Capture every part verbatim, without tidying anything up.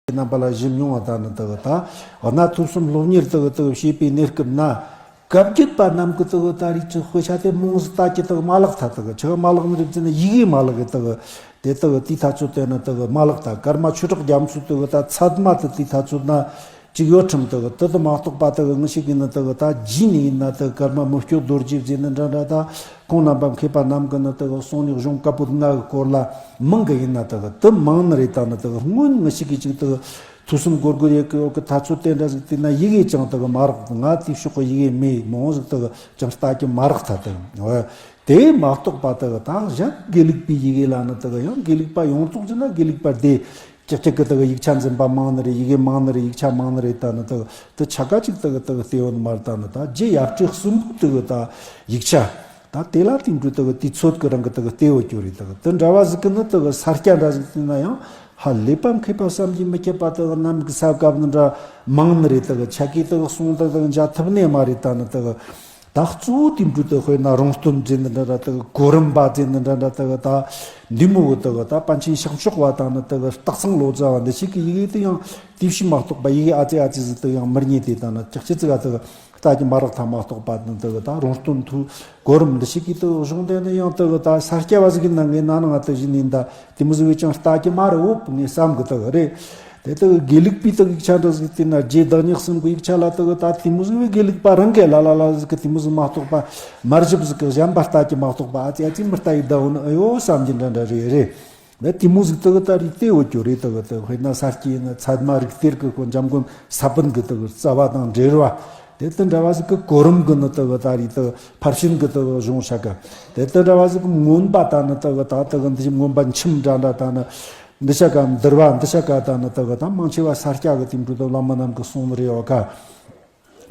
རྣམ་པ་ལ་ཞུ་མྱོང་བ་དང་ནི་དག་ད་འོ་ན་ཐོས་བསམ་སློབ་གཉེར་དག་དག་བྱེད་པའི་གནས་སྐབས་ན། བཀའ་བརྒྱུད་པ་རྣམས་ཀྱི་དག་ད་རིགས་ཀྱི་དཔེ་ཆ་དེ་མང་ཟིག་ལྟ་ཀྱི་དག་མ་ལག་ཐ་དག་ཆི་མ་ལག་ནི་རིགས་ཀྱི་ནི་ཡི་གེ་མ་ལག་གི་དག་དེ་དག་དེའི་ཐ་ཚོད་དེ་ནི་དག་མ་ལག་ཐ་ཀརྨ་ཆོས་གྲགས་རྒྱ་མཚོ་དག་ད་ཚད་མ་དུ་དེའི་ཐ་ཚོད་ན་ཅིག་ཡོད་ཁྲིམས་དག་དེ་དུ་མ་གཏོགས་པ་དག་ངི་ཞིག་གི་ནི་དག་ད་རྗེས་ནི་ཡིན་ན་དག་ཀརྨ་མི་བསྐྱོད་རྡོ་རྗེ་རྗེ་ནི་འདྲ་འདྲ་ད་ཁོང་རྣམ་པ་མཁས་པ་རྣམས་ཀྱི་ནི་དག་གསུང་ནི་གཞུང་བཀའ་པོད་ལྔ་གི་སྐོར་ལ་མང་གི་ཡིན་ན་དག་དུ་མང་ནི་རེད། ད་ནི་དག་སྔོན་ངི་ཞིག་གི་ཅིག་དག་ཐོས་བསམ་སྒོར་སྒོར་ཡེ་གི་ཡོད་གི་ཐ་ཚོད་དེ་འདྲ་ཟིག་དེ་ན་ཡི་གེ་ཅང་དག་མ་རག་ང་དེའི་ཕྱོགས་གི་ཡི་གེ་མེད་མང་ཟིག་དག་ཅང་ལྟ་གི་མ་རག་ཐ་དག་དེ་མ་གཏོགས་པ་དག་ད་གཞན་དགེ་ལུགས་པའི་ཡི་གེ་ལ་ནི་དག་ཡང་དགེ་ལུགས་པ་ཡོངས་རྫོགས་ཀྱི་ན་དགེ་ལུགས་པ་སྡེ་ཀྱག་ཀྱག་གི་དག་ཡིག་ཆ་འཛིན་པ་མང་ནི་རེད། ཡི་གེ་མང་ནི་རེད། ཡིག་ཆ་མང་ནི་རེད། ད་ནི་དག་དེ་ཆ་ག་ཅིག་དག་དག་དེ་ཡོད་ནི་མ་རེད། ད་ནི་ད་རྗེ་ཡབ་སྲས་གསུམ་པོ་དག་ད་ཡིག་ཆ། ད་དེ་ལ་དེང་དུས་དག་དུས་ཚོད་ཀྱི་རིང་གི་དག་ལྟེ་བོ་གྱུར་རེད། དག་དེ་འདྲ་བ་ཟིག་གི་ནི་དག་ས་སྐྱ་འདྲ་ཟིག་བལྟས་ན་ཡང་ཧ་ལས་པ་མཁས་པ་བསམ་གྱིས་མི་ཁྱབ་པ་དག་རྣམས་ཀྱི་ས་བཀབ་ནི་འདྲ་མང་ནི་རེད། དག་ཆ་གི་དག་གསུང་དག་དག་འཇའ་ཐུབ་ནས་མ་རེད། ད་ནི་དག་ད་གཙོ་བོ་དེང་དུས་དག་དཔེར་ན་རོང་སྟོན་ཟེར་ནི་འདྲ་འདྲ་དག་གོ་རིམ་པ་ཟེར་ནི་འདྲ་འདྲ་དག་ད་འདི་མོ་གི་དག་ད་པཎ་ཆེན་ཤཱཀྱ་མཆོག་པ་དང་ནི་དག་སྟག་ཚང་ལོ་ཙཱ་བ་འདི་ཞིག་གི་ཡི་གེ་དེ་ཡང་དེ་བཞིན་མ་གཏོགས་པ་ཡི་གེ་ཨ་ཙི་ཨ་ཙི་ཟིག་དག་ཡང་མི་རྙེད་དེ། ད་ནི་ཅག་ཅི་ཙི་ག་དག་ལྟ་གི་མ་རག་ཐ་མ་གཏོགས་པ་ནི་དག་ད་རོང་སྟོན་ཐུ་གོ་རིམ་འདི་ཞིག་གི་དག་གཞུང་དེ་ནི་ཡང་དག་ད་ས་སྐྱ་བ་ཟིག་གི་ནང་ངའི་ན་ནང་ང་དག་བཞིན་ཡིན། ད་དེ་མོ་ཟིག་བས་ཀྱང་ལྟ་གི་མ་རེད། འོབ་ངས་བསམ་གི་དག་རེད། དེ་དག་དགེ་ལུགས་པའི་དག་ཡིག་ཆ་འདྲ་ཟིག་བལྟས་ན་རྗེ་བདག་ཉིད་གསུམ་གི་ཡིག་ཆ་ལ་དག་ད་དེ་མོ་ཟིག་བས་དགེ་ལུགས་པ་རང་གི་ལ་ལ་ལ་ཟིག་གི་དེ་མོ་ཟིག་མ་གཏོགས་པ་མར་ཞིབ་ཟིག་གི་གཞན་པ་ལྟ་གི་མ་གཏོགས་པ་ཨ་ཙི་ཨ་ཙི་མི་ལྟ་ཡི་ད་འོ་ནི་ཨ་ཡོ་བསམ་གྱི་འདྲ་འདྲ་རེད་རེད། ད་དེ་མོ་ཟིག་དག་ད་རིགས་དེ་འོ་ཅོ་རེད། དག་དག་དཔེར་ན་ས་སྐྱའི་ནི་ཚད་མ་རིགས་གཏེར་གི་ཁོ་འཇམ་མགོན་ས་པཎ་གི་དག་རྩ་བ་དང་འབྲེལ་བ་དེ་དེ་འདྲ་བ་ཟིག་གི་གོ་རིམ་གི་ནི་དག་ད་རིགས་དག་ཕར་ཕྱིན་གི་དག་གཞུང་ཤ་ཀ་དེ་དེ་འདྲ་བ་ཟིག་གི་མངོན་པ་ད་ནི་དག་ད་དག་འདི་མངོན་པ་མཆིམས་འདྲ་འདྲ་ད་ནི་འདི་ཤ་ཀ་འདུལ་བ་འདི་ཤ་ཀ་ད་ནི་དག་ད་མང་ཆེ་བ་ས་སྐྱ་གི་དེ་འདྲ་དག་བླ་མ་རྣམས་གི་གསུང་ནི་རེད་བ་ཀ།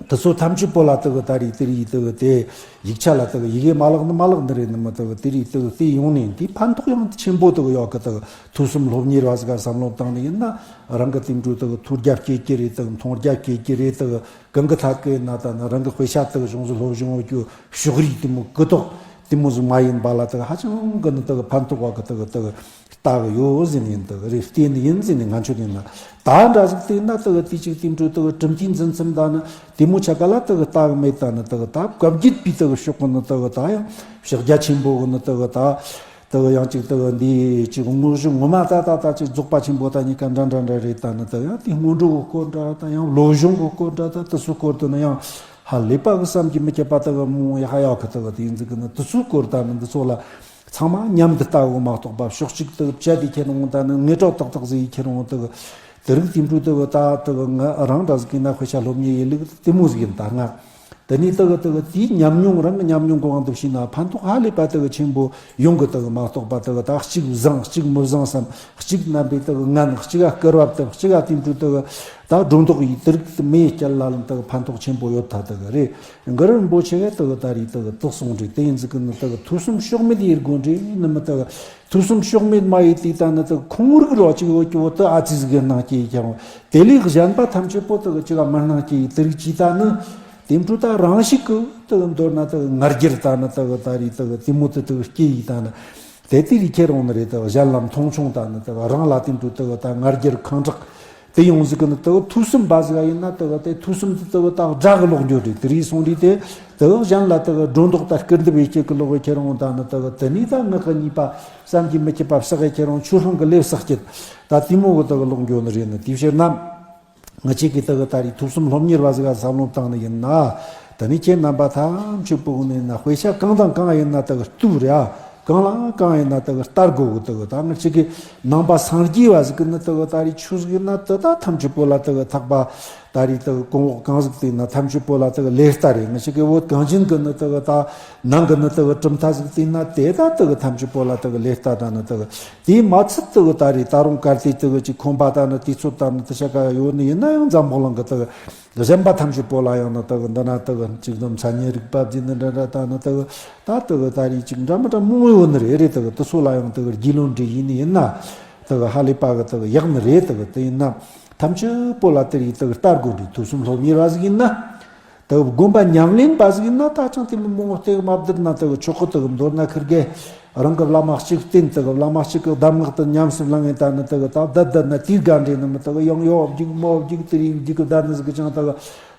དེ་ཚོ་ཐམས་ཅད་པོ་ལ་དག་ད་རིགས་དེ་རིགས་དག་དེ་ཡིག་ཆ་ལ་དག་ཡི་གེ་མ་ལག་ནི་མ་ལག་ནི་རེད་ནི་མི་དག་དེ་རིགས་དག་དེ་ཡོང་ནས་དེ་ཕན་ཐོགས་ཡང་ཆེན་པོ་དག་ཡོད་གི། དག་ཐོས་བསམ་སློབ་གཉེར་བ་ཟིག་ག་བསམ་བློ་བཏང་ནས་ཡིན་ན་རང་གི་དེང་དུས་དག་ཐོས་རྒྱ་སྐྱེ་གི་རེད། དག་མཐོང་རྒྱ་སྐྱེ་གི་རེད། དག་གང་གི་ཐད་ཀྱི་ན་ད་ནི་རང་གི་དཔེ་ཆ་དག་གཞུང་ཟིག་སློབ་སྦྱོང་བ་རྒྱུ་ཕྱོགས་རིས་དེ་མོ་གི་དོག་དེ་མོ་ཟིག་མ་ཡིན་པ་ལ་དག་ཧ་ཅང་གི་ནི་དག་ཕན་ཐོགས་བ་གི་དག་དག་ལྟ་གི་ཡོད་ཟེར་ནས་ཡིན་དག་རེད། བལྟས་ནི་ཡིན་ཟེར་ནས་ང་ཚོ་ཡིན་ན་ད་འདྲ་ཟིག་བལྟས་ན་དག་དེ་གཅིག་དེ་འགྲོ་དག་གྲུབ་མཐའི་འཛིན་མཚམས་ད་ནི་དེ་མོ་ཆ་ག་ལ་དག་ལྟ་གི་མེད། ད་ནི་དག་ད་བཀའ་བརྒྱུད་པའི་དག་ཕྱོགས་གི་ནི་དག་ད་ཡང་ཕྱག་རྒྱ་ཆེན་པོ་གི་ནི་དག་ད་དག་ཡང་གཅིག་དག་འདི་གཅིག་དངོས་གཞི་ངོ་མ་ད་ད་ད་གཅིག་རྫོགས་པ་ཆེན་པོ་ད་གཉིས་ཀ་འདྲ་འདྲ་འདྲ་རེད། ད་ནི་དག་ཡང་དེ་སྔོན་འགྲོ་གི་སྐོར་འདྲ་ད་ཡང་བློ་སྦྱོང་གི་སྐོར་འདྲ་ད་དེ་ཚོ་སྐོར་དུ་ནི་ཡང་ཧ་ལས་པ་གི་བསམ་གྱིས་མི་ཁྱབ་པ་དག་མོ་ཡ་ཧ་ཡག་གི་དག་དེ་ཡིན་ཟིག་གི་ནི་དེ་ཚོའི་སྐོར་ད་ནི་འདི་ཚོ་ལ། ཚང་མ་མཉམ་དུ་ལྟ་བོ་མ་གཏོགས་པ་ཕྱོགས་གཅིག་ཏུ་བཅད་དེ་ཁྱེར་འོང་། ད་ནི་ངེས་གྲོགས་ཏག་ཏག་ཟིག་ཁྱེར་འོང་། དུ་དུ་རིགས་དེ་འཕྲོ་དུ་ད་དུ་ང་རང་འདྲ་ཟིག་ཡིན་ན་དཔེ་ཆ་སློབ་གཉེར་ཡིན་ལུགས་དེ་མོ་ཟིག་ཡིན། ད་ང་དེ་ནས་དུ་དུ་དེའི་ཉམས་མྱོང་རང་གི་ཉམས་མྱོང་གི་དབང་དུ་བྱས་ན་ཕན་ཐོགས་ཧ་ལས་པ་དུ་ཆེན་པོ་ཡོང་གི། དུ་མ་གཏོགས་པ་དུ་ད་གཅིག་བཟང་གཅིག་མི་བཟང་བསམ། གཅིག་རྣམ་པའི་དུ་ངན། གཅིག་ག་སྐུར་བ་བཏབ། གཅིག་ག་དེ་འཕྲོ་དུ་ད་སྒྲོ་འདོགས་ཡིན། དུ་རིགས་མེ་སྐྱལ་ལ་ལམ་དུ་ཕན་ཐོགས་ཆེན་པོ་ཡོད་ཐ་དུ་རེད། གུ་རུ་རིན་པོ་ཆེ་གིས་དག་ད་རེས་དག་དག་གསུངས་རེད། དེ་ཡིན་ཟིག་གི་ནི་དག་ཐོས་བསམ་ཕྱོགས་མེད་ཡེད་དགོས་རེད་ནི་མི་དག་ཐོས་བསམ་ཕྱོགས་མེད་མ་ཡེད་དེ་ད་ནི་དག་ཁོང་རིག་རོ་གཅིག་འོ་ཀྱི་འོ་དུ་ཨ་ཙི་ཟིག་གི་སྣང་སྐྱེ་ཡི་ཀྱང་། དེ་ལས་གཞན་པ་ཐམས་ཅད་པོ་དག་གཅིག་ག་མི་སྣང་སྐྱེ་ཡི་དེ་རིགས་ཀྱིས་ད་ནི་དེ་འཕྲོ་ད་རང་ཤུགས་གི་དག་མདོར་ན་དག་ང་རྒྱལ་ད་ནི་དག་ད་རེས་དག་དེ་མོ་དུ་དག་སྐྱེ་ཡི་ད་ནི། དེ་དེ་རིགས་ཁྱེར་འོང་ནི་རེད། དག་གཞན་ལ་མཐོང་ཆུང་ད་ནི་དག་རང་ལ་དེ་འཕྲོ་དག་ད་ང་རྒྱལ་ཁེངས་དྲེགས། དེ་ཡོང་ཟིག་གི་ནི་དུ་ཐོས་བསམ་པ་ཟིག་ཡིན་ན་དུ་དེ་ཐོས་བསམ་དེ་དུ་ད་དགྲ་གི་ལོག་འགྱོ་རེད། དེ་རིགས་སོང་རེད། དེ་དུ་གཞན་ལ་དུ་སྒྲོ་འདོགས་ད་སྐུར་འདེབས་ཡེ་ཁྱེད་ཀྱི་ལོག་གི་ཁྱེར་འོང་ད་ནི་དུ་དེ་ནས་ད་ངག་གི་ཉེས་པ་བསམ་གྱིས་མི་ཁྱབ་པ་བསགས་གི་ཁྱེར་འོང་། ཆོས་སློང་གི་ལས་བསགས་ཀྱི་ད་དེ་མོ་གི་དུ་ལོག་འགྱོ་ནི་རེད། ནི་དེའི་ཕྱིར་ན་ང་ཅིག་གིས་དུ་ད་རེས་ཐོས་བསམ་སློབ་གཉེར་བ་ཟིག་བསམ་བློ་བཏང་ནི་ཡིན་ན། དེ་ནས་ཁྱེད་རྣམ་པ་ཐམས་ཅད་པོ་ནས་ན་དཔེ་ཆ་གང་དང་གང་ཡིན་ན་དག་བཏུག་རེད་ཨ། གང་ལ་གང་ཡིན་ན་དག་ལྟ་དགོས་གི། དག་ད་ང་ཅིག་གི་ནང་པ་སངས་རྒྱས་བ་ཟིག་གི་ནི་དག་ད་རེས་ཆོས་ཟིག་ཡིན་ན་དག་ད་ཐམས་ཅད་པོ་ལ་དག་ཐག་པ་ད་རེས་དག་གོང་འོག་གང་ཟིག་དེ་ན་ཐམས་ཅད་པོ་ལ་དག་ལེ་ལྟ་རེད། ང་ཅིག་གི་བོད་གངས་ཅན་གི་ནི་དག་ད་ནང་གི་ནི་དག་གྲུབ་མཐའ་ཟིག་དེ་ན་དེ་ད་དག་ཐམས་ཅད་པོ་ལ་དག་ལེ་ལྟ་ད་ནི་དག་དེ་མ་ཚད་དག་ད་རེས་ད་རུང་གལ་ཏེ་དག་ཅིག་ཁོམ་པ་ད་ནི་དུས་ཚོད་ད་ནི་དུ་ཤ་ཀ་ཡོད་ནི་ཡིན་ན་ཡང་འཛམ་བུ་གླིང་གི་དག་གཞན་པ་ཐམས་ཅད་པོ་ལ་ཡང་ནི་དག་འདི་ན་དག་གཅིག་དུ་མཚན་ཉིད་རིག་པ་བརྗོད་ནི་འདྲ་འདྲ་ད་ནི་དག་ད་དག་ད་རེས་ཅིག་འདྲ་མི་འདྲ་མང་ཡོད་ནི་རེད། རེད་དག་དེ་ཚོ་ལ་ཡང་དག་རྒྱུས་ལོན་འདྲ་ཡིན་ནི་ཡིན་ན་དག་ཧ་ལས་པ་གི་དག་ཡག་ནི་རེད། དག་དེ་ཡིན་ན་ཐམས་ཅད་པོ་ལ་དེ་རིགས་དག་ལྟ་དགོས་འདྲ། ཐོས་བསམ་སློབ་གཉེར་བ་ཟིག་ཡིན་ན་དག་དགོན་པ་ཉམས་ལེན་པ་ཟིག་ཡིན་ན་ད་ཅང་དེ་མི་མང་བོ་སྟེགས་མ་བསྡུར་ན་དག་ཆོག་གི། དག་མདོར་ན་ཁིར་གེ་ རང་གི་བླ་མ་གཅིག་བསྟེན་དག་བླ་མ་གཅིག་གི་གདམས་ངག་ཏུ་ཉམས་སུ་བླངས་ངེས་ད་ནི་དག་ད་བསྡད་བསྡད་ན་དེའི་དགའ་འདྲེ་ནི་མི་དག་ཡང་ཡོ་བ་བརྒྱུག་མོ་བ་བརྒྱུག་དེ་རིགས་བརྒྱུག་གི་བསྡད་ནི་ཟིག་གི་ཅང་དག་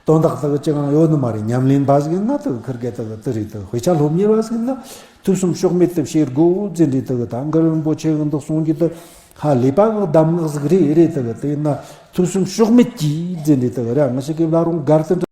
དོན་དག་དག་ཅི་གང་ཡོད་ནི་མ་རེད། ཉམས་ལེན་པ་ཟིག་ཡིན་ན་དག་ཁིར་གེ་དག་དེ་རིགས་དག་དཔེ་ཆ་སློབ་གཉེར་བ་ཟིག་ཡིན་ན་ཐོས་བསམ་ཕྱོགས་མེད་དུ་བྱེད་དགོས་ཟེར་འདྲེ་དག་ད་མགར་རིན་པོ་ཆེ་གི་འདུག་གསུང་རྒྱུ་དུ་ཧ་ལས་པ་གི་གདམས་ངག་ཟིག་རེད་རེད་དག་དེ་ཡིན་ན་ཐོས་བསམ་ཕྱོགས་མེད་ཀྱིས་ཟེར་འདྲེ་དག་ར་ང་ཞིག་གི་བླ་རུང་སྒར་དུ།